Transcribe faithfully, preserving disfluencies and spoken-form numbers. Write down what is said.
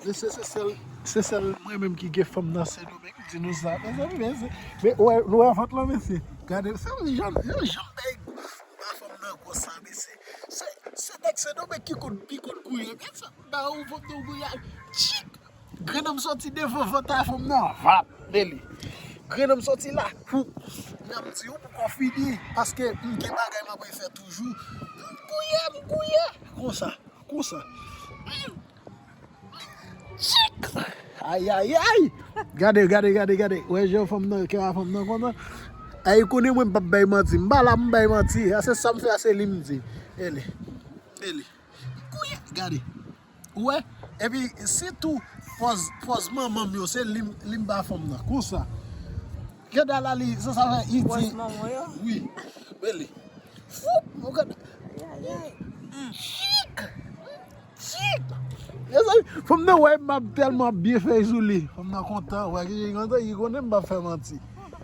Mesye, se sèl, se sèl mwen menm ki gen fanm nan Sendomeng, m di nou sa. Mezanmi, mesye. Men, ou wè, nou wè vant lan, mesye. Gade, se yon jan, yon jan bay ba fanm nan konsa, mesye. Se, se nèg Sendomeng ki konn, ki konn gouye. Gade sa, ba ou fanm nan gouye. Tchik! Grenn nan soti devan vant a fanm nan, vap, men li. Grenn nan soti la, pou, n ap di ou pou kò fini, paske m gen bagay m ap fè toujou. M gouye, m gouye. Konsa, konsa. Chik! Ayayay! Gade, gade, gade, gade. Wè jan fanm nan, kè a fanm nan kontan. Ay, konnen mwen m p ap bay manti. M pa la m bay manti. A se sa m fè, a se li m di. Ele. Ele. Kouye, gade. Ou wè? Epi, sitou, pòz, pòz manman m yo, se li m, li m ba fanm nan. Konsa. Gade la, li, se sa fè, li di. Pòz manman yo? Wi. Ele. Fou! Ou gade. Chik! Chik! Mezanmi, fanm nan wè m ap tèlman byen fè sou li. Fanm nan kontan, wè ki kontan, li konnen m p ap fè manti.